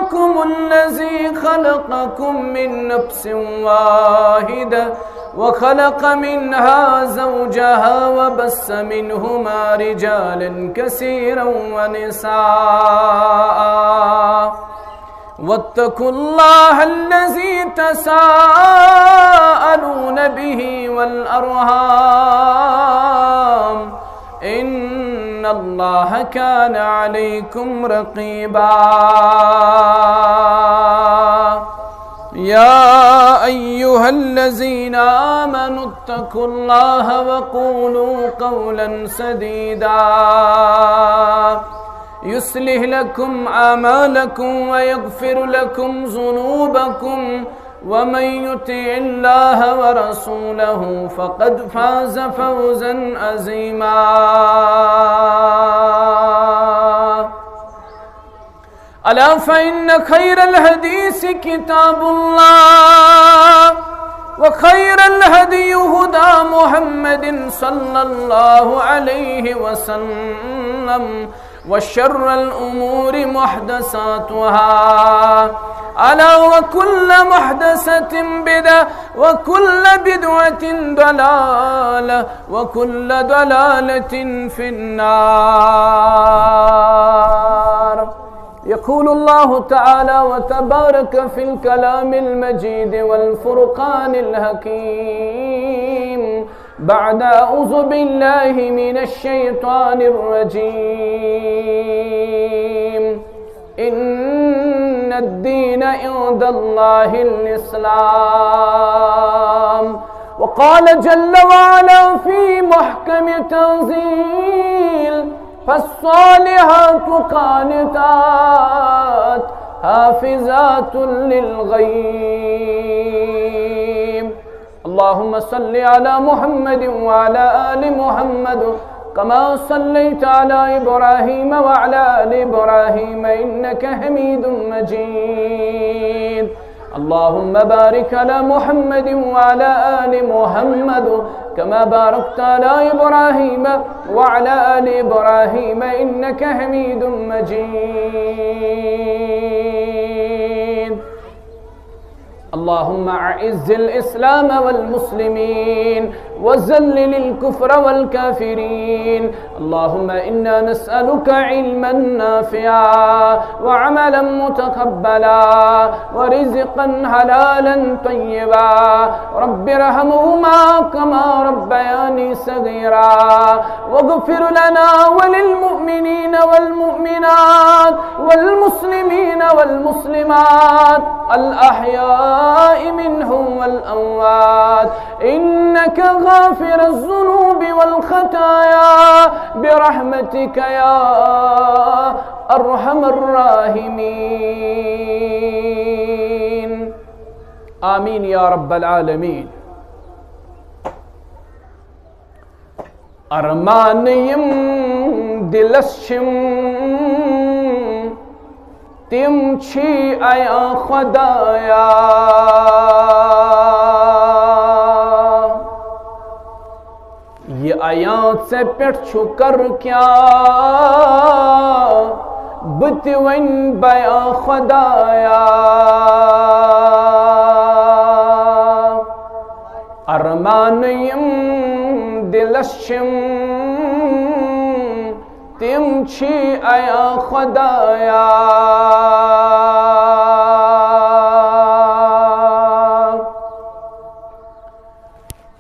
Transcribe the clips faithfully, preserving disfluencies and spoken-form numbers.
ربكم الذي خلقكم من نفس واحدة وخلق منها زوجها وبث منهما رجالا كثيرا ونساء واتقوا الله الذي تساءلون به والأرحام إن الله كان عليكم رقيبا. يا أيها الذين آمنوا اتقوا الله وقولوا قولا سديدا يصلح لكم أعمالكم ويغفر لكم ذنوبكم ومن يطع الله ورسوله فقد فاز فوزا عظيما. ألا فإن خير الحديث كتاب الله وخير الهدي هدى محمد صلى الله عليه وسلم وشر الأمور محدثاتها ألا وكل محدثة بدعة وكل بدعة ضلالة وكل ضلالة في النار. يقول الله تعالى وتبارك في الكلام المجيد والفرقان الحكيم بعد أعوذ بالله من الشيطان الرجيم. إن الدين عند الله الإسلام. وقال جل وعلا في محكم تنزيل: فالصالحات قانتات حافظات للغيب. اللهم صل على محمد وعلى آل محمد كما صليت على إبراهيم وعلى آل إبراهيم إنك حميد مجيد. اللهم بارك على محمد وعلى آل محمد كما باركت على إبراهيم وعلى آل إبراهيم إنك حميد مجيد. اللهم أعز الإسلام والمسلمين وذلل الكفر والكافرين. اللهم إنا نسألك علما نافعا وعملا متقبلا ورزقا حلالا طيبا. رب ارحمهما كما ربياني صغيرا. واغفر لنا وللمؤمنين والمؤمنات والمسلمين والمسلمات الأحياء منهم والأموات إنك غافر الذنوب والخطايا برحمتك يا أرحم الراحمين. آمين يا رب العالمين. ارمان یم دلس چھم، تم چھی عیاں خدایا۔ یہ عیاں ژے پٮ۪ٹھ چھُ کر کیا، بہٕ تہِ وۄنۍ بیاں خدایا۔ ارمان یم دلس چھم، تم چھی عیاں خدایا۔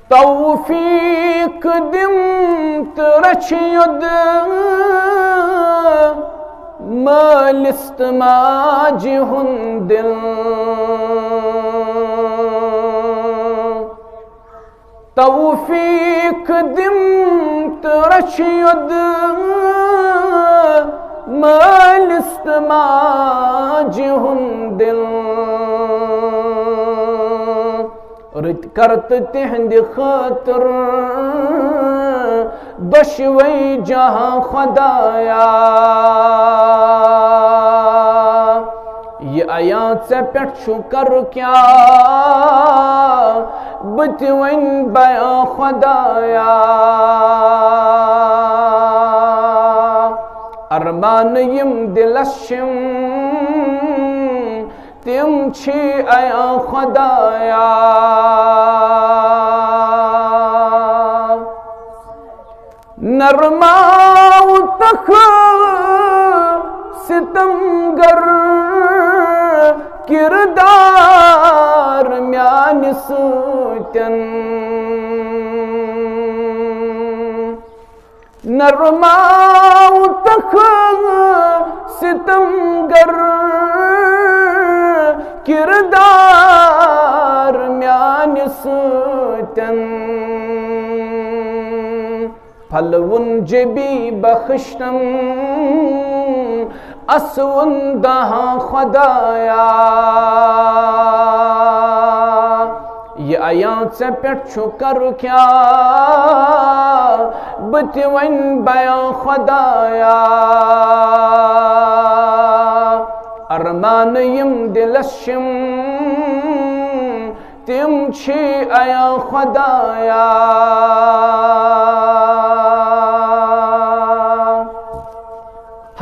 توفیق دم تہٕ رچھ یود مٲلِس تہٕ ماجہِ ہُنٛد دِل۔ توفیق دم تہٕ رچھ یود مٲلِس تہٕ ماجہِ ہُنٛد دِل۔ رٕتۍ کر تہٕ تِہنٛدِ خٲطرٕ دۄشوے جہاں خدایا۔ یہ عیاں ژےٚ پٮ۪ٹھ چھُ کر کیا، بہٕ تہِ وۄنۍ بیاں خدایا۔ ارمان یم دلس چھم، تِم چھِ عیاں خۄدایا۔ نرماو تخ ستم گر کردار میانہِ سۭتٮ۪ن۔ نرماو تخ ستم گر کردار میانہِ سۭتٮ۪ن۔ پھلوُن جبی بخشتم اسوُن دہاں خۄدایا۔ یہِ عیاں ژےٚ پٮ۪ٹھ چھُ کرُن کیٛاہ، بہٕ تہِ وۄنۍ بیاں خۄدایا۔ ارمان یِم دِلس چھِم، تِم چھِ عیاں خۄدایا۔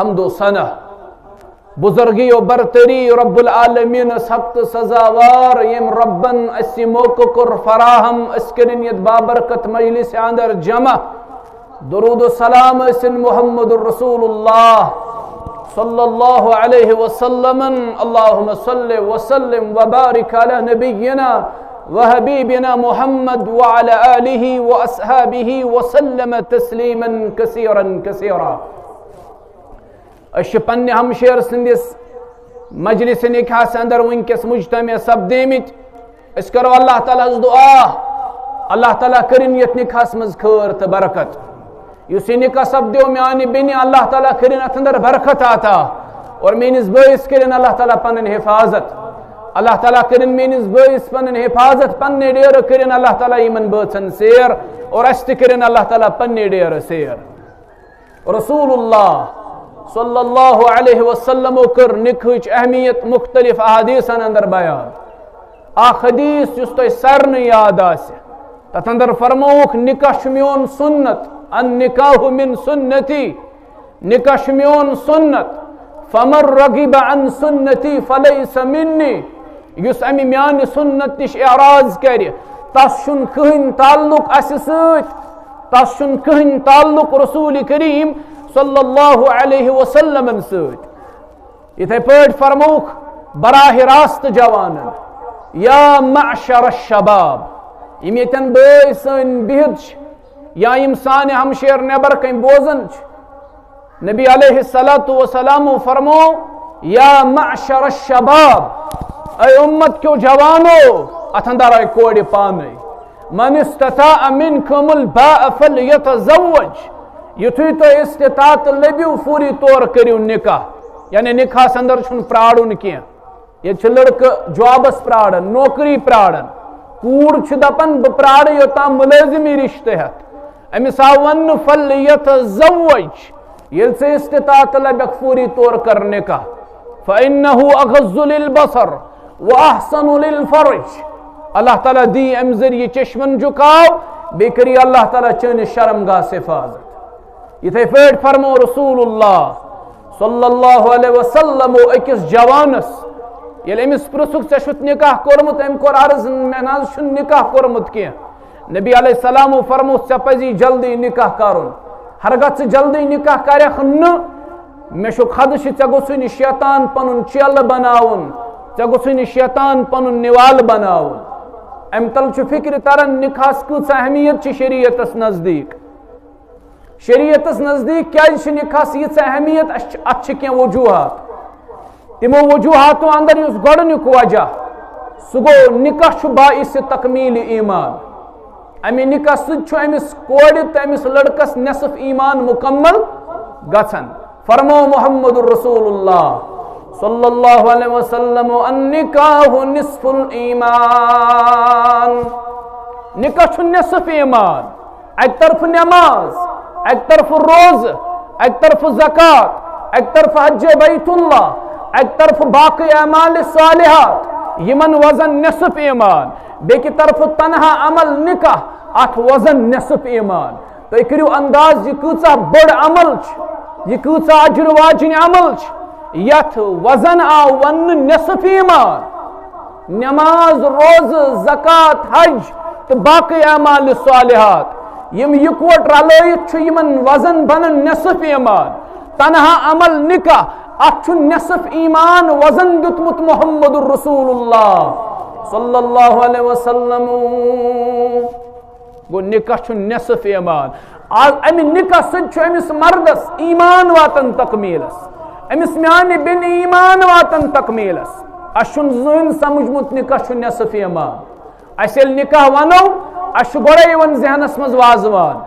حمد و ثنا، بزرگی و برتری رب العالمینس حق تہٕ سزاوار، ییٚمۍ ربن اسہِ یہِ موقعہٕ کوٚر فراہم، أسۍ کٔرِن یتھ بابرکت مجلس اندر جمع۔ درود و سلام ٲسِن محمد رسول اللہ صلی اللہ علیہ وسلم۔ اللہم صل وسلم وبارک علی نبینا وحبیبنا محمد وعلی آلہ واصحابہ وسلم تسلیما کثیرا کثیرا۔ أسۍ چھِ پننہِ ہمشیر سٕنٛدِس مجلس نکاحس اندر وٕنکیٚس مجتمع سپدیمٕتۍ۔ أسۍ کرو اللہ تعالیٰ ہس دعا، اللہ تعالیٰ کٔرِن یتھ نکاحس منٛز خٲر تہٕ برکت۔ یُس یہِ نکاح سپدیو میانہِ بیٚنہِ، اللہ تعالیٰ کٔرِن اتھ اندر برکت عطا، اور میٲنِس بٲیِس کٔرِن اللہ تعالیٰ پنٕنۍ حفاظت۔ اللہ تعالیٰ کٔرِن میٲنِس بٲیِس پنٕنۍ حفاظت، پننہِ ڈیرٕ کٔرِن اللہ تعالیٰ یِمن بٲژن سیر، اور اسہِ تہِ کٔرِن اللہ تعالیٰ پننہِ ڈیرٕ سیر۔ رسول اللہ صلی اللہ علیہ وسلمو کٔر نکاحٕچ اہمیت مختلف احادیثن اندر بیان۔ اکھ حدیث یُس تۄہہِ سارنٕے یاد آسہِ، تتھ اندر فرمووُکھ، "نکاح چھُ میون سنت، النکاح من سنتی، نکاح چھُ میون سنت، فمن رغب عن سنتی فلیس منی۔" یُس امہِ میانہِ سنت نِش اعراض کرِ، تس چھُنہٕ کٕہٕنۍ تعلق اسہِ سۭتۍ، تس چھُنہٕ کٕہٕنۍ تعلق رسول کریم صلی اللہ علیہ وسلمن سۭتۍ۔ یِتھے پٲٹھۍ فرمووُکھ براہ راست جوانن، یا معشر الشباب، یِم ییٚتٮ۪ن بٲے سٲنۍ بِہِتھ چھِ یا یِم سانہِ ہمشیر نٮ۪بر کنۍ بوزان چھِ، نبی علیہ الصلوۃ والسلام فرمو، یا معشر الشباب، اے امت کیو جوانو، اتھ اندر آے کورِ پانے، من استطاع منکم الباء فلیتزوج، یُتھُے تۄہہِ استطاعت لٔبِو، فوری طور کٔرِو نکاح، یعنی نکاحس اندر چھُنہٕ پرارُن کینٛہہ۔ ییٚتہِ چھِ لڑکہٕ جابس پراران، نوکری پراران۔ کوٗر چھِ دپان، "بہٕ پرارٕ یوٚتام مُلٲزِمی رِشتہٕ ہٮ۪تھ۔" أمِس آو وننہٕ، "فلیتزوج"، ییٚلہِ ژےٚ استطاعت لبٮ۪کھ فوری طور کر نکاح۔ "فإنه أغض للبصر وأحصن للفرج"۔ اللہ تعالیٰ دی امہِ ذٔریعہٕ چشمن جُکاو، بیٚیہِ کٔری اللہ تعالیٰ چٲنِس شرم گاہس حفاظت۔ یِتھے پٲٹھۍ فرمو رسول اللہ صلی اللہ علیہ وسلم أکِس جوانس، ییٚلہِ أمِس پرژھُکھ، "ژےٚ چھُتھ نکاح کوٚرمُت؟" أمۍ کوٚر عرض، "مےٚ نہ حظ چھُنہٕ نکاح کوٚرمُت کینٛہہ۔" نبی علیہ السلامو فرموو، "ژےٚ پزی جلدی نکاح کرُن۔ ہرگاہ ژٕ جلدی نکاح کرکھ نہٕ، مےٚ چھُ خدشہِ ژےٚ گوٚژھُے نہٕ شیطان پنُن چیلہٕ بناوُن، ژےٚ گوٚژھُے نہٕ شیطان پنُن نِوالہٕ بناوُن۔" امہِ تل چھُ فکرِ تران نکاحس کۭژاہ اہمیت چھِ شریعتس نزدیٖک۔ شریعتس نزدیٖک کیازِ چھِ نکاحس ییٖژاہ اہمیت؟ اَسہِ چھِ، اتھ چھِ کینٛہہ وجوہات۔ تِمو وجوہاتو اندر یُس گۄڈٕنیُک وجہ، سُہ گوٚو نکاح چھُ باعث تکمیل ایمان۔ امہِ نکاح سۭتۍ چھُ أمِس کورِ تہٕ أمِس لڑکس نصف ایمان مکمل گژھان۔ فرمو محمد رسول اللہ صلی اللہ علیہ وسلم، "النکاح نصف الایمان"، نکاح چھُ نصف ایمان۔ اکہِ طرفہٕ نماز، اکہِ طرفہٕ روزٕ، اکہِ طرفہٕ زکوٰۃ، اکہِ طرفہٕ حج بیت اللہ، اکہِ طرفہٕ باقی اعمال صالحات، یِمن وزن نصف ایمان، بیٚکہِ طرفہٕ تنہا عمل نکاح، اتھ وزن نصف ایمان۔ تُہۍ کٔرِو انداز، یہِ کۭژاہ بٔڑ عمل چھِ، یہِ کۭژاہ اجر واجِنۍ عمل چھِ۔ یتھ وزن آو وننہٕ نصف ایمان۔ نماز، روزٕ، زکوٰۃ، حج تہٕ باقٕے اعمال صالحات، یِم یکوٹ رلٲیِتھ چھُ یِمن وزن بنان نصف ایمان۔ تنہا عمل نکاح، اتھ چھُ نصف ایمان وزن دیُتمُت محمد رسول اللہ صلی اللہ علیہ وسلم۔ گوٚو، نکاح چھُ نصف ایمان۔ آز امہِ نکاح سۭتۍ چھُ أمِس مردس ایمان واتان تکمیلس، أمِس میانہِ بیٚنہِ ایمان واتان تکمیلس۔ اسہِ چھُنہٕ زٕہٕنۍ سمجھمُت نکاح چھُ نصف ایمان۔ اسہِ ییٚلہِ نکاح ونو، اسہِ چھُ گۄڈے یِوان ذہنس منٛز وازوان۔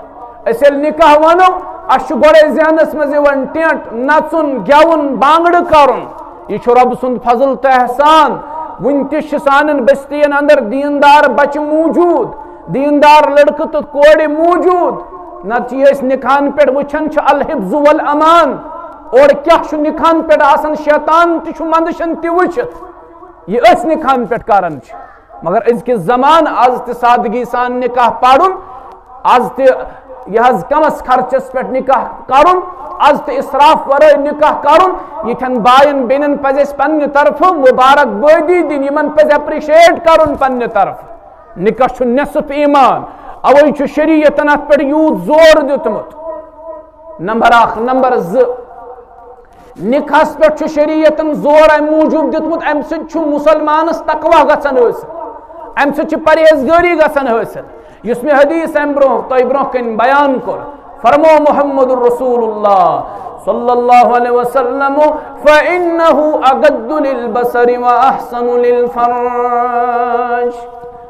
أسۍ ییٚلہِ نکاح ونو، اسہِ چھُ گۄڈے ذہنس منٛز یِوان ٹینٹ، نژُن، گٮ۪وُن، بانگڑٕ کرُن۔ یہِ چھُ رۄب سُنٛد فضل تہٕ احسان۔ وُنہِ تہِ چھِ سانٮ۪ن بستین اندر دیندار بچہِ موجود، دیندار لڑکہٕ تہٕ کورِ موجود۔ نتہٕ چھِ أسۍ نکاحن پٮ۪ٹھ وٕچھان چھِ الحفظ والامان۔ اورٕ کیٛاہ چھُ نکاحن پٮ۪ٹھ آسان، شیطان تہِ چھُ مندشن تہِ وٕچھِتھ۔ یہِ أسۍ نکاحن پٮ۪ٹھ کران چھِ۔ مگر أزکِس زمانہٕ از تہِ سادگی سان نکاح پرُن، از تہِ یہِ حظ کمس خرچس پٮ۪ٹھ نکاح کرُن، از تہِ اسراف ورٲے نکاح کرُن۔ یِتھٮ۪ن باین بیٚنٮ۪ن پزِ اسہِ پننہِ طرفہٕ مبارک بٲدی دِنۍ، یِمن پزِ اپریشیٹ کرُن پننہِ طرفہٕ۔ نکاح چھُ نصف ایمان، اوے چھُ شریعتن اتھ پٮ۪ٹھ یوٗت زور دیُتمُت۔ نمبر اکھ۔ نمبر زٕ، نکاحس پٮ۪ٹھ چھُ شریعتن زور امہِ موٗجوٗب دیُتمُت، امہِ سۭتۍ چھُ مسلمانس تقوی گژھان حٲصِل، امہِ سۭتۍ چھِ پرہیزگٲری گژھان حٲصِل۔ یُس مےٚ حدیث امہِ برونٛہہ، تۄہہِ برونٛہہ کنہِ بیان کوٚر، فرمو محمد رسول اللہ صلی اللہ علیہ وسلم، فإنه أغض للبصر وأحصن للفرج۔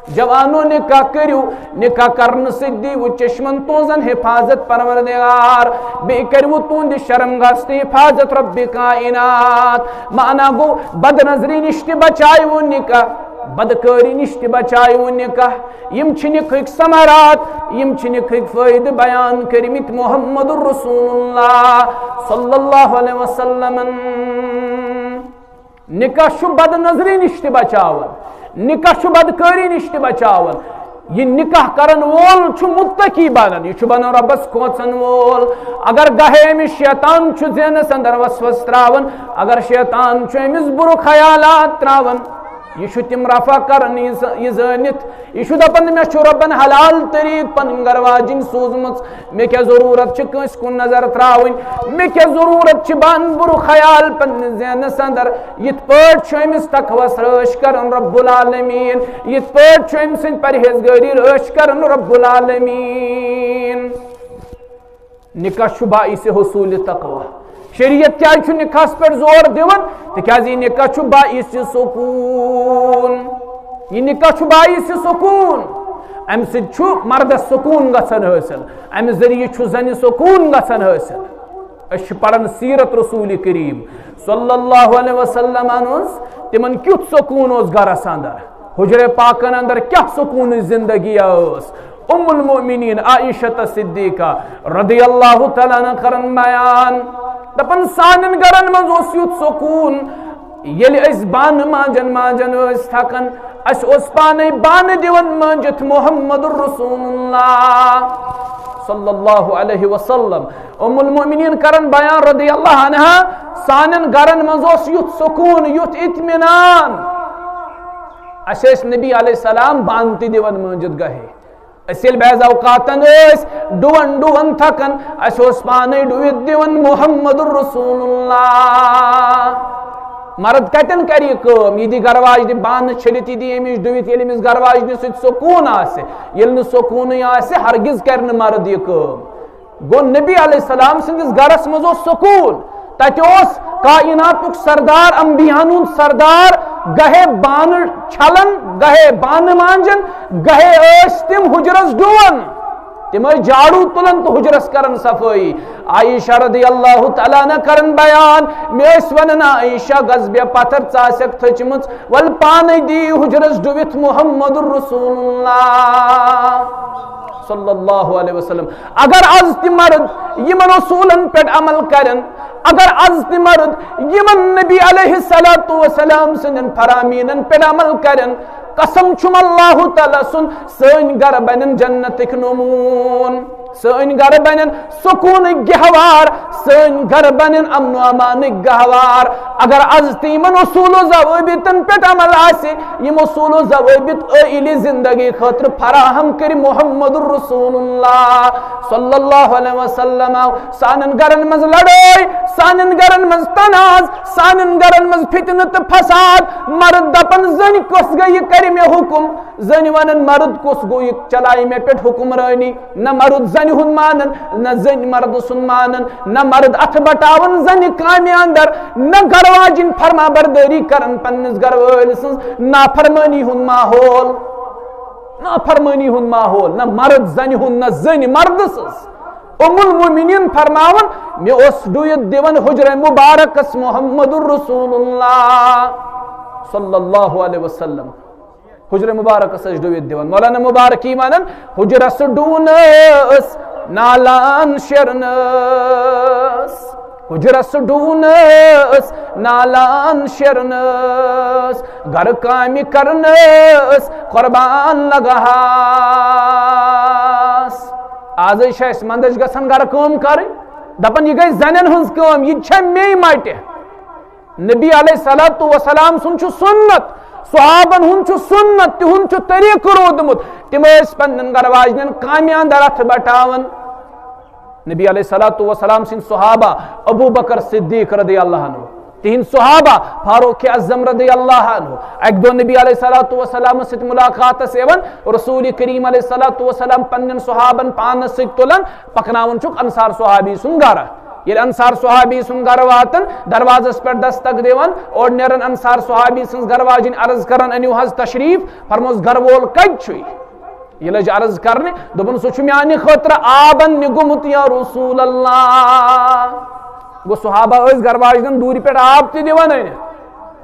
جوانو، نکاح کٔرِو، نکاح کرنہٕ سۭتۍ دیٖوٕ چشمن تُہنٛزن حفاظت پروردگار، بیٚیہِ کٔرِوٕ تُہنٛدِ شرم گاہس تہِ حفاظت رب کائنات۔ معنی گوٚو، بد نظری نِش تہِ بچایوٕ نکاح، بدکٲری نِش تہِ بچایوٕ نکاح۔ یِم چھِ نکاحٕکۍ ثمرات، یِم چھِ نکاحٕکۍ فٲیدٕ بیان کٔرمٕتۍ محمد رسول اللہ صلی اللہ علیہ وسلمن۔ نکاح چھُ بد نظری نِش تہِ بچاوان، نکاح چھُ بدکٲری نِش تہِ بچاوان۔ یہِ نکاح کرن وول چھُ متقی بنان، یہِ چھُ بنان رۄبس کھوژن وول۔ اگر گاہے أمِس شیطان چھُ ذہنس اندر وسوس تراوان، اگر شیطان چھُ أمِس بُرٕ خیالات تراوان، یہِ چھُ تِم رفع کران یہِ ز-، یہِ زٲنِتھ، یہِ چھُ دپان، مےٚ چھُ رۄبن حلال طریٖقہٕ پنٕنۍ گرٕ واجِنۍ سوٗزمٕژ، مےٚ کیٛاہ ضروٗرت چھِ کٲنٛسہِ کُن نظر ترٛاوٕنۍ؟ مےٚ کیٛاہ ضروٗرت چھِ؟ بہٕ اَنہٕ بُرٕ خیال پننِس ذہنس اندر۔ یِتھ پٲٹھۍ چھُ أمِس تقوس رٲچھ کران رب العالمین، یِتھ پٲٹھۍ چھُ أمۍ سٕنٛدۍ پرہیزگٲری رٲچھ کران رب العالمین۔ نکاح چھُ باعث حصول تقوی۔ شریعت کیٛازِ چھُ نکاحس پٮ۪ٹھ زور دِوان؟ تِکیٛازِ یہِ نکاح چھُ باعث سکوٗن۔ یہِ نکاح چھُ باعث سکوٗن۔ امہِ سۭتۍ چھُ مردس سکوٗن گژھان حٲصِل، امہِ ذٔریعہٕ چھُ زنہِ سکوٗن گژھان حٲصِل۔ أسۍ چھِ پران سیرت رسول کریم صلی اللہ علیہ وسلم ہٕنٛز، تِمن کیُتھ سکوٗن اوس گرس اندر۔ حجرے پاکن اندر کیٛاہ سکوٗنٕچ زندگی ٲس۔ ام المؤمنین عائشہ صدیقہ رضی اللہ تعالیٰ عنہ کرن بیان، دپان، سانٮ۪ن گرن منٛز اوس یُتھ سکوٗن، ییٚلہِ أسۍ بانہٕ مانجن مانجن ٲسۍ تھکان، اسہِ اوس پانے بانہٕ دِوان مٲنجِتھ محمد رسول اللہ صلی اللہ علیہ وسلم۔ ام المؤمنین کرن بیان رضی اللہ عنہا، سانٮ۪ن گرن منٛز اوس یُتھ سکوٗن، یُتھ اطمینان۔ اسہِ ٲسۍ نبی علیہ السلام بانہٕ تہِ دِوان مٲنجِتھ گاہے۔ أسۍ ییٚلہِ بعض اوقاتن ٲسۍ ڈُوان ڈُوان تھکان، اسہِ اوس پانے ڈُوِتھ دِوان محمد رسول اللہ۔ مرد کتٮ۪ن کرِ یہِ کٲم؟ یہِ دی گرواج دِ بانہٕ چھٔلِتھ، یہِ دی أمِس ڈُوِتھ، ییٚلہِ أمِس گرواج دِ سۭتۍ سکوٗن آسہِ۔ ییٚلہِ نہٕ سکوٗنٕے آسہِ، ہرگز کرِ نہٕ مرد یہِ کٲم۔ گوٚو، نبی علیہ السلام سٕنٛدِس گرس منٛز اوس سکوٗن۔ تتہِ اوس کائناتُک سردار، انبیاہن ہُنٛد سردار، گاہے بانہٕ چھلان، گاہے بانہٕ مانجان، گاہے ٲسۍ تِم حجرس ڈُوان۔ تِم ٲسۍ جاڑو تُلان تہٕ حجرس کران صفٲیی۔ عائشہ رضی اللہ تعالیٰ عنہ کران بیان، مےٚ ٲسۍ ونان، عائشہ، گژھ بیٚہہ پتھر، ژٕ آسکھ تھٔچمٕژ، ول پانے دی حجرس ڈُوِتھ محمد رسول اللہ صلی اللہ علیہ وسلم۔ اگر از تہِ مرد یِمن اصوٗلن پٮ۪ٹھ عمل کرن، اگر از تہِ مرد یِمن نبی علیہ الصلوۃ والسلام سٕنٛدٮ۪ن فرامینن پٮ۪ٹھ عمل کرن، قسم چھُم اللہ تعالیٰ سُنٛد، سٲنۍ گرٕ بنن جنتٕکۍ نموٗن، سٲنۍ گرٕ بنن سکوٗنٕکۍ گہوار، سٲنۍ گرٕ بنن امن و امانٕکۍ گہوار۔ اگر از تہِ یِمن اصوٗل و ضوٲبطن پٮ۪ٹھ عمل آسہِ، یِم اصوٗل و ضوٲبط عٲیلی زندگی خٲطرٕ فراہم کٔرۍ محمد رسول اللہ صلی اللہ علیہ وسلم، سانٮ۪ن گرن منٛز لڑٲے، سانٮ۪ن گرن منٛز تنازٕ، سانٮ۪ن گرن منٛز فتنہٕ تہٕ فساد، مرد دپن زنہِ کۄس گٔے، یہِ کرِ مےٚ حکم، زنہِ ونن مرد کُس گوٚو، یہِ چلایہِ مےٚ پٮ۪ٹھ حکمرٲنی۔ نہ مرد زنہِ ہُنٛد مانن، نہ زنہِ مردٕ سُنٛد مانن، نہ مرد اتھٕ بٹاون زنہِ کامہِ اندر، نہ گرواجِنۍ فرما بردٲری کرن پننِس گروٲلۍ سٕنٛز، نافرمٲنی ہُنٛد ماحول، نافرمٲنی ہُنٛد ماحول، نہ مرد زنہِ ہُنٛد، نہ زنہِ مردٕ سٕنٛز۔ ام المؤمنین فرماون، مےٚ اوس ڈُوِتھ دِوان حجرہ مبارکس محمد رسول اللہ صلی اللہ علیہ وسلم۔ حجرہ مبارکس ٲسۍ ڈُوِتھ دِوان۔ مولانا مبارکی ونان، حجرس ڈوٗنس نالان شیرنس، حجرس ڈوٗنس نالان شیرنس، گرٕ کامہِ کرنس قربان لگہاس۔ آزے چھِ اَسہِ منٛدچھ گژھان گرٕ کٲم کرٕنۍ، دپان، یہِ گٔے زنٮ۪ن ہٕنٛز کٲم، یہِ تہِ چھےٚ مے مٹہِ۔ نبی علیہ الصلوۃ والسلام سُنٛد چھُ سُنت، صحابن ہُنٛد چھُ سُنت، تِہُنٛد چھُ طریٖقہٕ روٗدمُت۔ تِم ٲسۍ پننٮ۪ن گرٕ واجنٮ۪ن کامہِ اندر اتھٕ بٹاوان۔ نبی علیہ الصلوۃ والسلام سٕنٛدۍ صحابہ، ابو بکر صدیق رضی اللہ عنہ، تِہنٛدۍ صحابہ فاروق اعظم رضی اللہ عنہ، اکہِ دۄہ نبی علیہ الصلوۃ والسلام سۭتۍ ملاقاتس یِوان، رسول کریم علیہ الصلوۃ والسلام پننٮ۪ن صحابن پانس سۭتۍ تُلان، پکناوان چھُکھ انصار صحابی سُنٛد گرٕ۔ ییٚلہِ انصار صحابی سُنٛد گرٕ واتن، دروازس پٮ۪ٹھ دستک دِوان، اورٕ نیران انصار صحابی سٕنٛز گرٕ واجِنۍ عرض کران، أنِو حظ تشریف، فرموس، گرٕ وول کتہِ چھُے؟ یہِ لٔج عرض کرنہِ، دوٚپُن، سُہ چھُ میانہِ خٲطرٕ آبن نِگومُت یا رسول اللہ۔ گوٚو صحابہ ٲسۍ گرٕ واجنٮ۪ن دوٗرِ پٮ۪ٹھ آب تہِ دِوان أنِتھ۔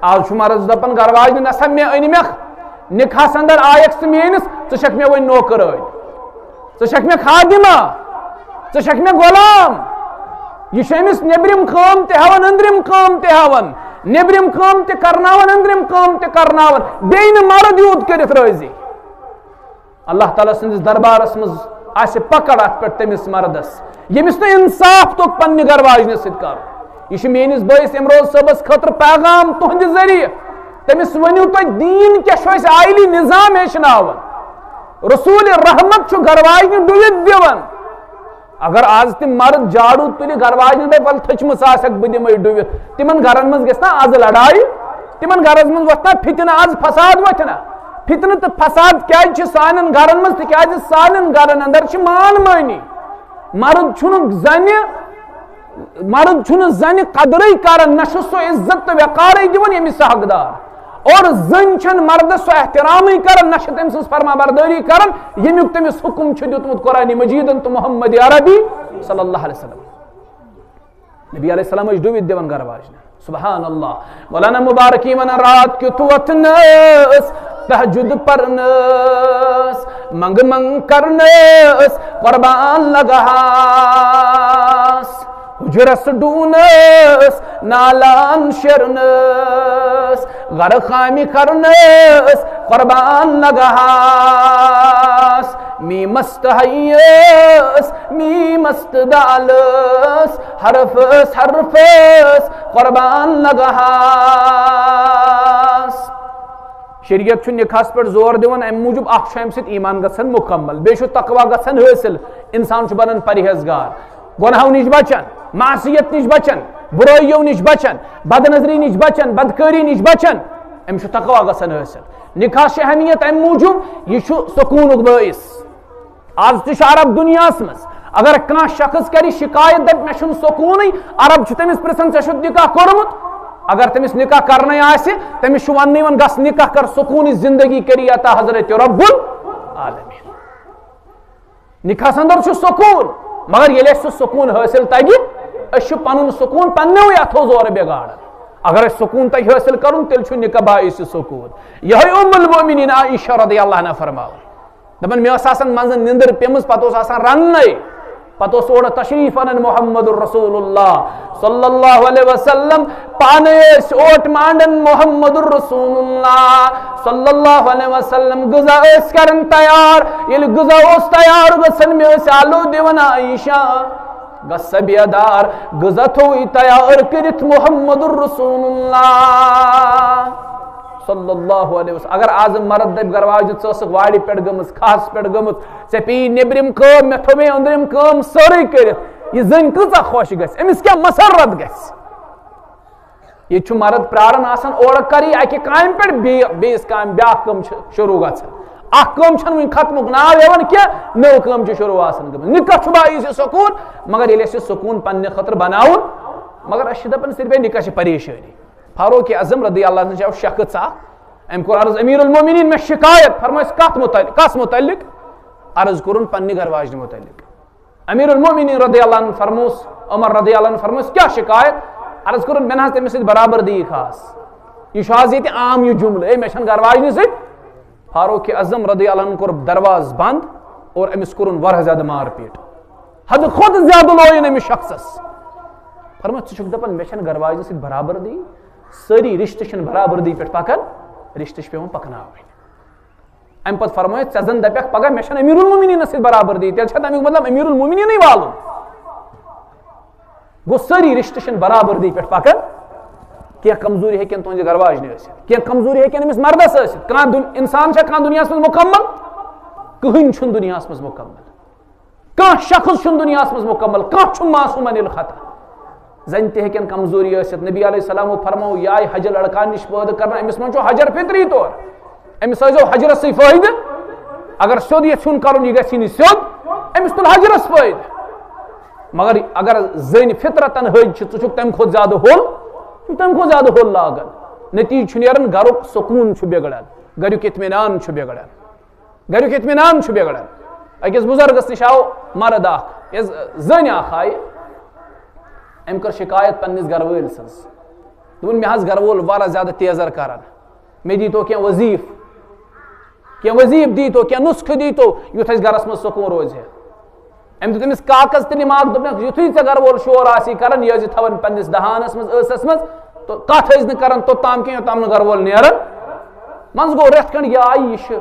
آز چھُ مرد دپان گرٕ واجنہِ، نسا مےٚ أنۍ مےٚ نکاحس اندر آیکھ ژٕ میٲنِس، ژٕ چھکھ مےٚ وۄنۍ نوکر أنۍ، ژٕ چھکھ مےٚ خادمہ، ژٕ چھکھ مےٚ غلام۔ یہِ چھُ أمِس نیبرِم کٲم تہِ ہاوان، أنٛدرِم کٲم تہِ ہاوان، نیبرِم کٲم تہِ کرناوان، أنٛدرِم کٲم تہِ کرناوان، بیٚیہِ نہٕ مرد یوٗت کٔرِتھ رٲضی۔ اللہ تعالیٰ سٕنٛدِس دربارس منٛز آسہِ پکڑ اتھ پٮ۪ٹھ تٔمِس مردس، ییٚمِس نہٕ انصاف توٚگ پننہِ گرٕ واجنہِ سۭتۍ کرُن۔ یہِ چھُ میٲنِس بٲیِس امروز صٲبس خٲطرٕ پیغام تُہنٛدِ ذٔریعہٕ۔ تٔمِس ؤنِو تُہۍ، دیٖن کیٛاہ چھُ اَسہِ آیلی نظام ہیٚچھناوان؟ رسول رحمت چھُ گرٕ واجنہِ ڈُوِتھ دِوان۔ اگر آز تہِ مرد جاڑو تُلہِ گرٕ واجنہِ دپہِ، "ول تھٔچمٕژ آسکھ، بہٕ دِمے ڈُوِتھ"، تِمن گرن منٛز گژھِ نا آز لڑایہِ؟ تِمن گرن منٛز وۄتھِ نا فتنہٕ، آز فساد وۄتھِ نا؟ فتنہٕ تہٕ فساد کیازِ چھِ سانٮ۪ن گرن منٛز؟ تِکیازِ سانٮ۪ن گرن اندر چھِ مان مٲنی۔ مرد چھُنہٕ زنہِ، مرد چھُنہٕ زنہِ قدرٕے کران، نہ چھُ سُہ عزت تہٕ وقارٕے دِوان ییٚمِس سُہ حقدار۔ اور زٔنۍ چھَنہٕ مردس سُہ احترامٕے کران، نہ چھِ تٔمۍ سٕنٛز فرما بردٲری کران، ییٚمیُک تٔمِس حُکم چھُ دیُتمُت قرآن مجیدن تہٕ محمد عربی صلی اللہ علیہ وسلم۔ نبی علیہ السلام ٲسۍ ڈُوِتھ دِوان گرٕ واجنٮ۪ن۔ سبحان اللہ۔ مولانا مبارکی ونان، رات کیُتھ وۄتھنس، تہجد پرنس، منٛگہٕ منٛگ کرنس قربان لگہاس۔ حجرس ڈوٗنس، نالان شیرنس، گرٕ کامہِ کرنس قربان لگہاس۔ میٖمس تہٕ ہیَس، میٖمس تہٕ دالس، حرفس حرفس قربان لگہاس۔ شریعت چھُ نکاحس پٮ۪ٹھ زور دِوان، امہِ موٗجوٗب اکھ چھُ امہِ سۭتۍ ایمان گژھان مکمل، بیٚیہِ چھُ تقوی گژھان حٲصِل، انسان چھُ بنان پرہیزگار، گۄناہو نِش بچان، معصیت نِش بچان، برٲیو نِش بچان، بدنظری نِش بچان، بدکٲری نِش بچان۔ أمِس چھُ تقوی گژھان حٲصِل۔ نکاح چھِ اہمیت امہِ موٗجوٗب، یہِ چھُ سکوٗنُک بٲعث۔ آز تہِ چھُ عرب دُنیاہَس منٛز، اگر کانٛہہ شخص کرِ شکایت، دپہِ، "مےٚ چھُنہٕ سکوٗنٕے"، عرب چھُ تٔمِس پرژھان، "ژےٚ چھُتھ نکاح کوٚرمُت؟" اگر تٔمِس نکاح کرنَے آسہِ، تٔمِس چھُ وننٕے یِوان، "گژھ نکاح کر، سکوٗنٕچ زندگی کٔری عطا حضرت رب العالمین۔" نکاحس اندر چھُ سکوٗن، مگر ییٚلہِ اَسہِ سُہ سکوٗن حٲصِل تگہِ، أسۍ چھِ پنُن سکوٗن پننیوٕے اتھو زورٕ بگاڑان۔ اگر اَسہِ سکوٗن تگہِ حٲصِل کرُن، تیٚلہِ چھُ نکاح باعث سکوٗن۔ یِہوٚے ام المؤمنین عائشہ رضی اللہ عنہا فرماوان۔ دپان، مےٚ ٲس آسان منٛزٕ نِندٕر پیمٕژ، پتہٕ اوس آسان رننَے۔ پتہٕ اوس اورٕ تشریف انان محمد رسول اللہ صلی اللہ علیہ وسلم، پانے ٲسۍ اوٹ مانڈان محمد رسول اللہ صلی اللہ علیہ وسلم۔ غذا ٲسۍ کران تیار، ییٚلہِ غذا اوس تیار گژھان، مےٚ ٲسۍ آلو دِوان عائشہ، گژھ سا بیدار، غذا تھووُے تیار کٔرِتھ محمد رسول اللہ صلی اللہ علیہ وسلم۔ اگر آز مرد دپہِ گرواجہِ، ژٕ ٲسٕکھ وارِ پٮ۪ٹھ گٔمٕژ، کھہس پٮ۪ٹھ گٔمٕژ، ژےٚ پیٚیہِ نیٚبرِم کٲم، مےٚ تھٲو مےٚ أنٛدرِم کٲم سٲرٕے کٔرِتھ، یہِ زٔنۍ کۭژاہ خۄش گژھِ، أمِس کیٛاہ مسرت گژھِ؟ ییٚتہِ چھُ مرد پراران آسان، اورٕ کری اکہِ کامہِ پٮ۪ٹھ بیٚیہِ، بیٚیِس کامہِ، بیٛاکھ کٲم چھِ شروٗع گژھان۔ اکھ کٲم چھَنہٕ وُنہِ ختمُک ناو ہٮ۪وان کینٛہہ، نٔو کٲم چھِ شروٗع آسان گٔمٕژ۔ نِکاح چھُ باعث سکوٗن، مگر ییٚلہِ اَسہِ یہِ سکوٗن پننہِ خٲطرٕ بناوُن، مگر أسۍ چھِ دپان صرف ہے نِکاح چھِ پریشٲنی۔ فاروق اعظم رضی اللہ عنہ چھُ شخص اکھ، أمۍ کوٚر عرض، امیر المومنین، مےٚ شکایت۔ فرمٲیِس کتھ متعلق؟ کس متعلق؟ عرض کوٚرُن پننہِ گرٕ واجنہِ متعلق۔ امیر المومنین رضی اللہ عنہ فرموس، عمر رضی اللہ عنہ فرموس، کیٛاہ شکایت؟ عرض کوٚرُن، مےٚ نہ حظ تٔمِس سۭتۍ برابردی خاص۔ یہِ چھُ آز ییٚتہِ عام یہِ جملہٕ، ہے مےٚ چھَنہٕ گرٕ واجنہِ سۭتۍ۔ فاروق اعظم رضی اللہ عنہ کوٚر دروازٕ بند اور أمِس کوٚرُن واریاہ زیادٕ مار پیٹ۔ حدٕ کھۄتہٕ زیادٕ لویُن أمِس شخصس۔ فرموو، ژٕ چھُکھ دپان مےٚ چھَنہٕ گرٕ واجنہِ سۭتۍ برابردی؟ سٲری رشتہٕ چھِنہٕ برابردی پٮ۪ٹھ پکان، رشتہٕ چھِ پٮ۪وان پکناوٕنۍ۔ امہِ پتہٕ فرمٲیِتھ، ژےٚ زن دپکھ پگاہ مےٚ چھَنہٕ امیر المومنینس سۭتۍ برابردی، تیٚلہِ چھا تمیُک مطلب امیر المومنینٕے والُن؟ گوٚو، سٲری رشتہٕ چھِنہٕ برابردی پٮ۪ٹھ پکان۔ کینٛہہ کمزوری ہیٚکن تُہنٛزِ گرٕ واجنہِ ٲسِتھ، کینٛہہ کمزوری ہیٚکن أمِس مردس ٲسِتھ۔ کانٛہہ دُن-، انسان چھا کانٛہہ دُنیاہس منٛز مکمل؟ کٕہٕنۍ چھُنہٕ دُنیاہس منٛز مکمل۔ کانٛہہ شخص چھُنہٕ دُنیاہس منٛز مکمل، کانٛہہ چھُنہٕ معصوم عن الخطا۔ زَنہِ تہِ ہیٚکن کمزوری ٲسِتھ۔ نبی علیہ السلامو فرموو، یہِ آیہِ حجہِ لڑکان نِش پٲدٕ کرنہٕ، أمِس منٛز چھُ حجر فطری طور۔ أمِس ٲسۍزیو حجرس سۭتۍ فٲیدٕ۔ اگر سیوٚد یژھِ ہُن کرُن، یہِ گژھِ نہٕ سیوٚد، أمِس تُل حجرس فٲیدٕ۔ مگر اگر زٔنۍ فطرتن حج چھِ، ژٕ چھُکھ تمہِ کھۄتہٕ زیادٕ ہوٚل، ژٕ چھُکھ تمہِ کھۄتہٕ زیادٕ ہوٚل لاگان۔ نتیجہٕ چھُ نیران، گرُک سکوٗن چھُ بگڑان، گریُک اطمینان چھُ بگڑان۔ گریُک اطمینان چھُ بگڑان۔ أکِس بُزرگس نِش آو مرد اکھ، یۄس زٔنۍ اکھ آیہِ، أمۍ کٔر شِکایت پننِس گرٕ وٲلۍ سٕنٛز۔ دوٚپُن، مےٚ حظ گرٕ وول واریاہ زیادٕ تیزر کران، مےٚ دیٖتو کینٛہہ وظیٖفہٕ، کینٛہہ وظیٖفہٕ دیٖتو، کینٛہہ نُسخہٕ دیٖتو، یُتھ اَسہِ گرس منٛز سکوٗن روزِ ہے۔ أمۍ دیُت أمِس کاغذ تہٕ نِماک، دوٚپنَس، یُتھُے ژےٚ گرٕ وول شور آسی کران، یہِ ٲسۍ زِ تھاوان پننِس دہانس منٛز، ٲسس منٛز، تہٕ کتھ ٲسۍ نہٕ کران توٚتام کینٛہہ، یوٚتام نہٕ گرٕ وول نیران۔ منٛزٕ گوٚو رٮ۪تھ کھنٛڈ یا آیہِ، یہِ چھُ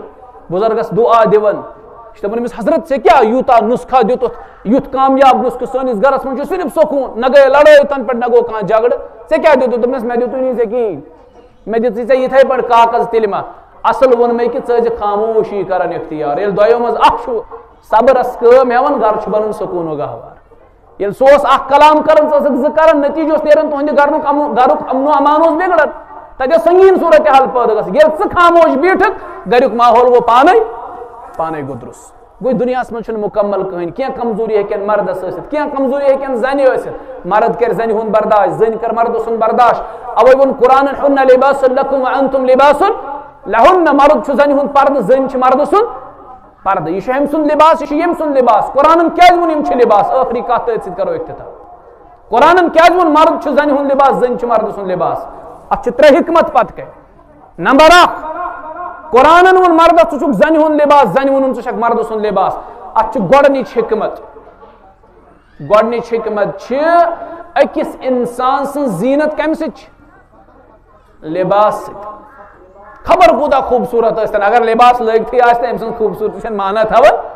بُزرگس دُعا دِوان۔ یہِ چھُ دَپان أمِس، حضرت، ژےٚ کیٛاہ یوٗتاہ نُسخہ دیُتُتھ، یُتھ کامیاب نُسخہٕ؟ سٲنِس گرس منٛز چھُ صرف سکوٗن، نہ گٔیے لڑٲے تَنہٕ پٮ۪ٹھ، نہ گوٚو کانٛہہ جھگڑٕ۔ ژےٚ کیٛاہ دیُتُتھ؟ دوٚپنَس، مےٚ دیُتُے نہٕ ژےٚ کِہیٖنۍ۔ مےٚ دِژٕے ژےٚ یِتھَے پٲٹھۍ کاغذ تِلہِ ما؟ اَصٕل ووٚن مےٚ کہِ ژٕ ٲسۍ زِ خاموشی کران اختیار۔ ییٚلہِ دۄیو منٛز اکھ چھُ صبرس کٲم ہٮ۪وان، گرٕ چھُ بنان سکوٗن و گہوار۔ ییٚلہِ سُہ اوس اکھ کلام کران، ژٕ ٲسٕکھ زٕ کران، نتیجہٕ اوس نیران تُہنٛدِ گرنُک امن، گرُک امن و امان اوس بِگڑان۔ تتہِ ٲس سنگین صورتحال پٲدٕ گژھان۔ ییٚلہِ ژٕ خاموش بیٖٹھکھ، گریُک ماحول گوٚو پانے، پانے گوٚو درست۔ گوٚو دُنیاہس منٛز چھُنہٕ مُکمل کٕہٕنۍ۔ کینٛہہ کمزوری ہیٚکن مردس ٲسِتھ، کینٛہہ کمزوری ہیٚکن زنہِ ٲسِتھ۔ مرد کرِ زنہِ ہُنٛد برداش، زٔنۍ کر مردٕ سُنٛد برداش۔ اوے ووٚن قرآنن، "ہن لباس لکم وانتم لباس لہن"۔ مرد چھُ زنہِ ہُنٛد پردٕ، زٔنۍ چھِ مردٕ سُنٛد پردٕ۔ یہِ چھُ ہیٚمۍ سُنٛد لباس، یہِ چھُ ییٚمۍ سُنٛد لباس۔ قرآنن کیٛازِ ووٚن یِم چھِ لباس؟ ٲخری کتھ تٔتھۍ سۭتۍ کرو اختتام۔ قرآنن کیٛازِ ووٚن مرد چھُ زنہِ ہُنٛد لباس، زٔنۍ چھِ مردٕ سُنٛد لباس؟ اتھ چھِ ترٛےٚ حکمت پتہٕ کَنہِ۔ نمبر اکھ، قرآنن ووٚن مردس، "ژٕ چھُکھ زنہِ ہُنٛد لباس"، زنہِ ووٚنُن، "ژٕ چھکھ مردٕ سُنٛد لباس"۔ اتھ چھِ گۄڈٕنِچ حکمت۔ گۄڈٕنِچ حکمت چھِ، أکِس انسان سٕنٛز زیٖنت کمہِ سۭتۍ چھِ؟ لباس سۭتۍ۔ خبر کوٗتاہ خوٗبصوٗرت ٲسۍ تن، اگر لباس لٲگتھٕے آسہِ تہٕ أمۍ سٕنٛز خوٗبصوٗرتی چھَنہٕ معنی تھاوان۔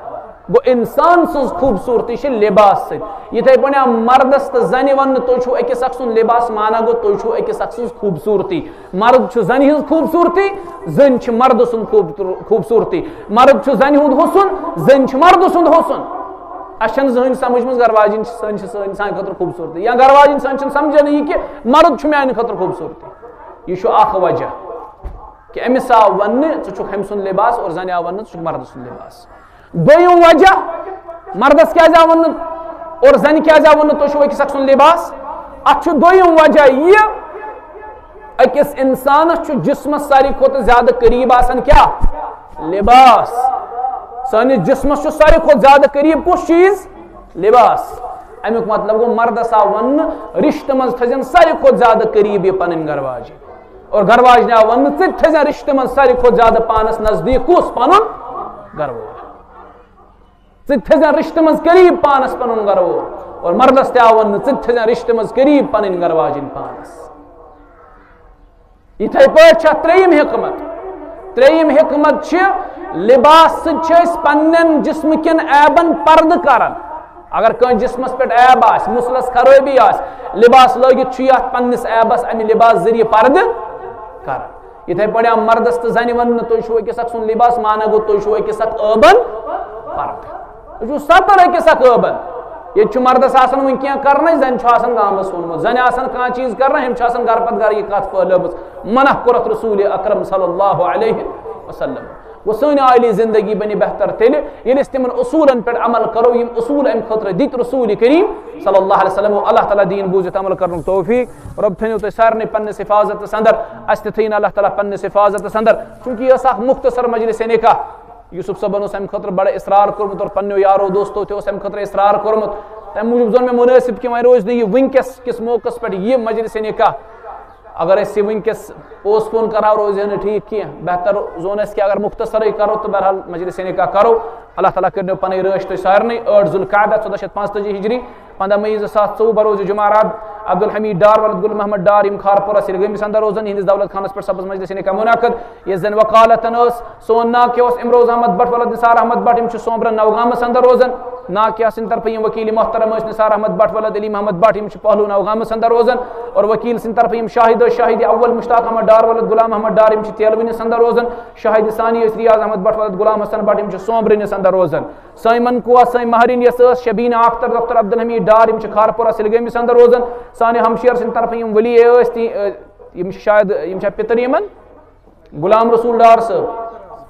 گوٚو، انسان سٕنٛز خوٗبصوٗرتی چھِ لباس سۭتۍ۔ یِتھَے پٲٹھۍ آو مردس تہٕ زنہِ وننہٕ، "تُہۍ چھِو أکِس اکھ سُنٛد لباس"، معنی گوٚو، "تُہۍ چھِو أکِس اکھ سٕنٛز خوٗبصوٗرتی"۔ مرد چھُ زنہِ ہٕنٛز خوٗبصوٗرتی، زٔنۍ چھِ مردٕ سُنٛد خوٗبتر-، خوٗبصوٗرتی۔ مرد چھُ زنہِ ہُنٛد حُسُن، زٔنۍ چھِ مردٕ سُنٛد حُسُن۔ اَسہِ چھَنہٕ زٕہٕنۍ سمجھ منٛز گرواجِنۍ چھِ سٲنۍ، چھِ سٲنۍ، سانہِ خٲطرٕ خوٗبصوٗرتی، یا گرواجِنۍ سٲنۍ چھِنہٕ سمجھٲنٕے یہِ کہِ مرد چھُ میٛانہِ خٲطرٕ خوٗبصوٗرتی۔ یہِ چھُ اکھ وجہ کہِ أمِس آو وننہٕ، "ژٕ چھُکھ ہُمۍ سُنٛد لباس"، اور زنہِ آو وننہٕ، "ژٕ چھُکھ مردٕ سُنٛد لباس"۔ دوٚیِم وجہ، مردس کیٛازِ آو وننہٕ اور زنہِ کیٛازِ آو وننہٕ، "تُہۍ چھِو أکِس اکھ سُنٛد لباس"؟ اتھ چھُ دوٚیِم وجہ یہِ، أکِس انسانس چھُ جسمس ساروی کھۄتہٕ زیادٕ قریب آسان کیٛاہ؟ لباس۔ سٲنِس جسمس چھُ ساروی کھۄتہٕ زیادٕ قریب کُس چیٖز؟ لباس۔ امیُک مطلب گوٚو، مردس آو وننہٕ، رشتہٕ منٛز تھٲوزٮ۪ن ساروی کھۄتہٕ زیادٕ قریب یہِ پنٕنۍ گرواجہِ۔ اور گرواجنہِ آو وننہٕ، ژٕ تہِ تھٲوزٮ۪ن رشتہٕ منٛز ساروی کھۄتہٕ زیادٕ پانس نزدیٖک کُس؟ پنُن گرٕ وول۔ ژٕ تہِ تھٲیزٮ۪ن رِشتہٕ منٛز قریٖب پانَس پَنُن گَرٕ وول، اور مَردَس تہِ آو وَننہٕ، ژٕ تہِ تھٲیزٮ۪ن رِشتہٕ منٛز قریٖب پَنٕنۍ گَرٕ واجِنۍ پانَس۔ یِتھَے پٲٹھۍ چھِ اَتھ ترٛیٚیِم حِکمت۔ ترٛیٚیِم حِکمت چھِ، لِباس سۭتۍ چھِ أسۍ پنٛنٮ۪ن جِسمہٕ کٮ۪ن عیبَن پَردٕ کَران۔ اگر کٲنٛسہِ جِسمَس پٮ۪ٹھ عیب آسہِ، مُسلَس خرٲبی آسہِ، لِباس لٲگِتھ چھُ یہِ اَتھ پنٛنِس عیبَس اَمہِ لِباس ذٔریعہٕ پَردٕ کَران۔ یِتھَے پٲٹھۍ آو مَردَس تہٕ زَنہِ وَننہٕ، تُہۍ چھُو أکِس اَکھ سُنٛد لِباس، معنہ گوٚو، تُہۍ چھُو أکِس اَکھ عٲبَن پَردٕ۔ تُہۍ چھُو سَتَر أکِس اَکھ عٲبَن۔ ییٚتہِ چھُ مَردَس آسان وٕنہِ کینٛہہ کَرنَے، زَنہِ چھُ آسان گامَس ووٚنمُت۔ زَنہِ آسان کانٛہہ چیٖز کَرنَے، ہُمۍ چھِ آسان گَرٕ پَتہٕ گَرٕ یہِ کَتھ پھٲلٲومٕژ۔ منع کوٚرُکھ رسول اکرم صلی اللہ علیہ وسلم۔ گوٚو سٲنۍ عالی زندگی بَنہِ بہتر تیٚلہِ، ییٚلہِ أسۍ تِمَن اصوٗلَن پٮ۪ٹھ عمل کَرو، یِم اصوٗل اَمہِ خٲطرٕ دِتۍ رسول کریم صلی اللہ علیہ وسلم۔ اللہ تعالیٰ دِیِن بوٗزِتھ عمل کَرنُک توفیٖق۔ رۄب تھٲیِنو تُہۍ سارنٕے پنٛنِس حفاظتَس اندر، اَسہِ تہِ تھٲیِن اللہ تعالیٰ پنٛنِس حفاظتَس اندر۔ چوٗنٛکہِ یہِ ٲس اَکھ مُختصر مجلس نکاح، یوسف صٲبن اوس اَمہِ خٲطرٕ بڑٕ اصرار کوٚرمُت اور پننیو یارو دوستو تہِ اوس اَمہِ خٲطرٕ اصرار کوٚرمُت۔ تَمہِ موٗجوٗب زون مےٚ مُنٲسِب کہِ وۄنۍ روزِ نہٕ یہِ وٕنکیٚس کِس موقعس پٮ۪ٹھ یہِ مجلس نکاح۔ اگر أسۍ یہِ وٕنکیٚس postpone کرہاو، روزِ ہا نہٕ ٹھیٖک کینٛہہ۔ بہتر زون اَسہِ کہِ اگر مختصرٕے کرو تہٕ بہرحال مجلس نکاح کرو۔ اللہ تعالیٰ کٔرِنو پنٕنۍ رٲچھ تُہۍ سارنٕے۔ ٲٹھ ذوالقعدہ ژۄدہ شیٚتھ پانٛژتٲجی ہجری، پنٛداہ مئی زٕ ساس ژوٚوُہ بروز جمعہ راتھ، عبدالحمید ڈار ولد گل محمد ڈار، یِم کھارپورہ سِلگٲمِس اندر روزان، یِہنٛدِس دولت خانس پٮ۪ٹھ سپٕز مجلس نکاح منعقد۔ یس زن وکالتن ٲس، سون ناکہِ اوس امروز احمد بٹ ولد نثار احمد بٹ، یِم چھِ سومبرن نوگامس اندر روزان۔ ناکہِ سٕنٛدِ طرفہٕ یِم وکیل محترم ٲسۍ نثار احمد بٹ ولد علی محمد بٹ، یِم چھِ پہلو نوگامس اندر روزان۔ اور وکیل سٕنٛدِ طرفہٕ یِم شاہد ٲسۍ، شاہد اول مشتاق احمد ڈار ولد غلام احمد ڈار، یِم چھِ تیلوٕنِس اندر روزان۔ شاہد ثانی ٲسۍ ریاض احمد بٹ ولد غلام حسن بٹ، یِم چھِ سومبرنِس اندر روزان۔ سٲنۍ منقوہ، سٲنۍ مہرِنۍ یۄس ٲس، شبیٖنہ اختر دختر عبدالحمید ڈار، یِم چھِ کھارپورہ سِلگٲمِس اندر روزان۔ سانہِ ہمشیر سٕنٛدِ طرفہٕ یِم ولی ٲسۍ، تی، ٲ، یِم چھِ شاید، یِم چھا پِتٕر یِمن؟ غلام رسول ڈار صٲب۔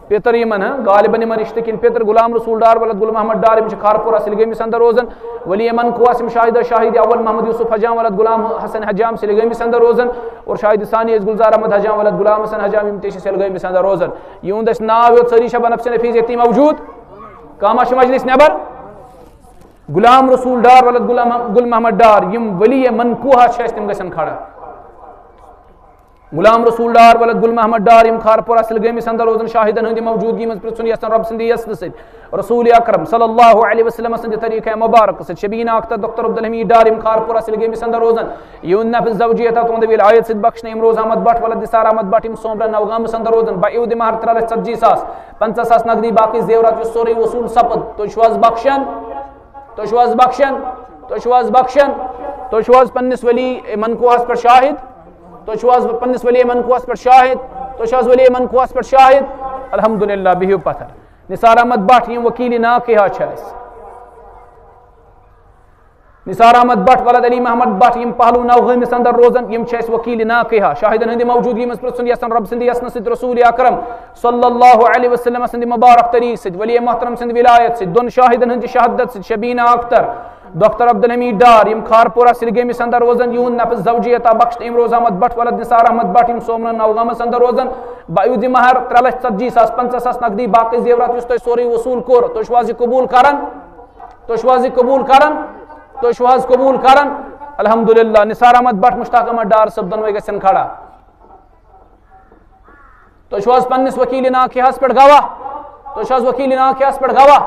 پِتٕر یِمن، ہاں، غالباً یِمن رِشتہٕ کِنۍ پِتٕر۔ غلام رسول ڈار ولد گل محمد ڈار، یِم چھِ کھارپورہ سِلگٲمِس اندر روزان۔ ولی منقوہ ٲسۍ یِم شاہد، شاہد اول محمد یوسف حجام ولد غلام حسن حجام سِلگٲمِس اندر روزان۔ اور شاہد ثانی ٲسۍ گلزار احمد حجام ولد غلام حسن حجام، یِم تہِ چھِ سِلگٲمِس اندر روزان۔ یِہُنٛد اَسہِ ناو ہیوٚت، سٲری چھا بنفسِ نفیس یتیٖم موجود؟ کانٛہہ ما چھُ مجلس نٮ۪بر؟ غلام رسول ڈار ولد غلام، گل محمد ڈار، یِم ولی منقوہ چھِ اَسہِ، تِم گژھن کھڑا۔ غلام رسول ڈار ولد گل محمد ڈار، یِم کھارپورہ سِلگٲمِس اندر روزان، شاہدن ہٕنٛدِ موجودگی منٛز پرٛژھُن یژھان رب سٕنٛدِ یژنہٕ سۭتۍ، رسول اکرم صلی اللہ علیہ وسلم سٕنٛدِ طریقہ مبارک سۭتۍ۔ شبیٖنہ اختر دختر عبدالحمید ڈار، یِم کھارپورہ سِلگٲمِس اندر روزان، یِہُنٛد نفس زوجیت تُہنٛدِ ولایت سۭتۍ بخشنہٕ۔ امروز احمد بٹ ولد نثار احمد بٹ، یِم سومبرن نوگامس اندر روزان، بعیود مہر ترٛےٚ لچھ ژتجی ساس، پنٛژاہ ساس نقدی، باقٕے زیورات یُس سورُے وصوٗل سپُد۔ تُہۍ چھِو حظ بخشان؟ تُہۍ چھِو حظ بخشان؟ تُہۍ چھِو حظ بخشان؟ تُہۍ چھِو حظ پننِس ولی منقوہس پٮ۪ٹھ شاہد؟ تُہۍ چھِو حظ پننِس ولی منقوہس پٮ۪ٹھ شاہد؟ تُہۍ چھِو حظ ولی منقوہس پٮ۪ٹھ شاہد؟ الحمدللہ، بِہِو پتھر۔ نثار احمد بٹ، یِم وکیل ناکہ چھِ اَسہِ۔ نثار احمد بٹ ولد علی محمد بٹ، یِم پہلو نوگٲمِس اندر روزان، یِم چھِ اَسہِ وکیل ناکہ۔ شاہدن ہٕنٛدِ موجودگی منٛز پرٛژھُن یژھان رب سٕنٛدِ یژنہٕ سۭتۍ، رسول اکرم صلی اللہ علیہ وسلم سٕنٛدِ مبارک طریقہٕ سۭتۍ، ولی محترم سٕنٛدِ ولایت سۭتۍ، دۄن شاہدن ہٕنٛدِ شہادت سۭتۍ، شبیٖنہ اختر، دختر عبدالحمید ڈار، یِم کھارپورہ سِلگٲمِس اندر روزان، یِہُنٛد نفس زوجیت بخشنہٕ امروز احمد بٹ ولد نثار احمد بٹ، یِم سومرن نوگامس اندر روزان، بعیود مہر ترٛےٚ لچھ ژتجی ساس، پنٛژاہ ساس نقدی، باقٕے زیورات یُس تۄہہِ سورُے وصوٗل کوٚر، تُہۍ چھِو حظ یہِ قبوٗل کران؟ تُہۍ چھِو حظ یہِ قبوٗل کران؟ تُہۍ چھِو حظ قبوٗل کران؟ الحمدللہ، نثار احمد بٹ، مشتاق احمد ڈار صٲب، دۄنوَے گژھن کھڑا۔ تُہۍ چھِو حظ پننِس وکیل ناکہس پٮ۪ٹھ گواہ؟ تُہۍ چھِو حظ وکیل ناکہس پٮ۪ٹھ گواہ؟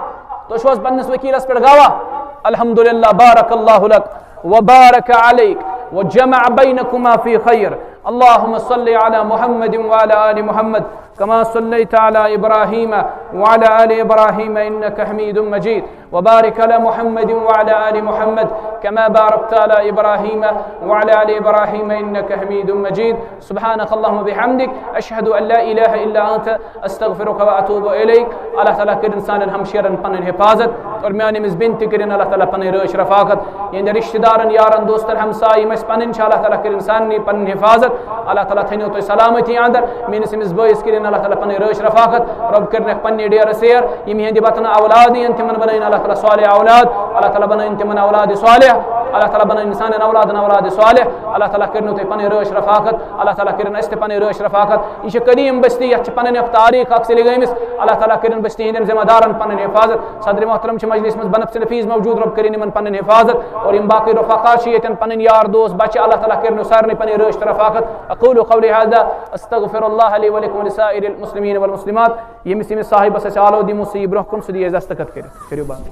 تُہۍ چھِو حظ پننِس وکیلس پٮ۪ٹھ گواہ؟ الحمدللہ، بارک اللہ لک وبارک علیک وجمع بینکما فی خیر۔ اللهم صل على محمد وعلى آل محمد كما صليت على إبراهيم وعلى آل إبراهيم إنك حميد مجيد، وبارك على محمد وعلى آل محمد كما باركت على إبراهيم وعلى آل إبراهيم إنك حميد مجيد۔ سبحانك اللهم وبحمدك، أشهد أن لا إله إلا أنت، أستغفرك وأتوب إليك۔ اللہ تعالیٰ کٔرِن سانٮ۪ن ہمشیرن پنٕنۍ حفاظت اور میانہِ أمِس بیٚنہِ تہِ کٔرِن اللہ تعالیٰ پنٕنۍ رٲچھ رفاقت۔ یِہنٛدٮ۪ن رشتہٕ دارن، یارن، دوستن، ہمسایہِ یِم اَسہِ پنٕنۍ چھِ، اللہ تعالیٰ کٔرِن سارنٕے پنٕنۍ حفاظت۔ اللہ تعالیٰ تھٲینو تُہۍ سلامتی اندر۔ میٲنِس أمِس بٲیِس کٔرِن اللہ تعالیٰ پنٕنۍ رٲچھ رفاقت۔ رۄب کٔرِنَکھ پننہِ ڈیرٕ سیر۔ یِم یِہنٛدِ وطنہٕ اولاد یِن، تِمن بنٲیِن اللہ تعالیٰ صالح اولاد۔ اللہ تعالیٰ بنٲیِن تِمن اولاد صالح۔ اللہ تعالیٰ بنٲیِن سانٮ۪ن اولادن اولاد صالح۔ اللہ تعالیٰ کٔرِنو تُہۍ پنٕنۍ رٲچھ رفاقت۔ اللہ تعالیٰ کٔرِن اَسہِ تہِ پنٕنۍ رٲچھ رفاقت۔ یہِ چھِ قدیٖم بستی، یَتھ چھِ پنٕنۍ اَکھ تاریٖخ اَکھ سُلہِ گٲمٕژ۔ اللہ تعالیٰ کٔرِن بستی ہٕنٛدٮ۪ن ذمہ دارن پنٕنۍ حفاظت۔ صدر محترم چھِ مجلس منٛز بنفسِ نفیس موجود، رب کٔرِن یِمن پنٕنۍ حفاظت۔ اور یِم باقٕے رفقا چھِ ییٚتٮ۪ن، پنٕنۍ یار دوست بچہِ، اللہ تعالیٰ کٔرِنو سارنٕے پنٕنۍ رٲچھ تہٕ رفاقت۔ اقول قولی هذا، استغفر الله لي ولكم ولسائر المسلمين والمسلمات۔ ییٚمِس ییٚمِس صاحبس اَسہِ آلو دِمو، سُہ یی برونٛہہ کُن، سُہ دِیہِ اَسہِ دستخط کٔرِتھ۔ کٔرِو بند۔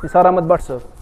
نثار احمد بٹ صٲب۔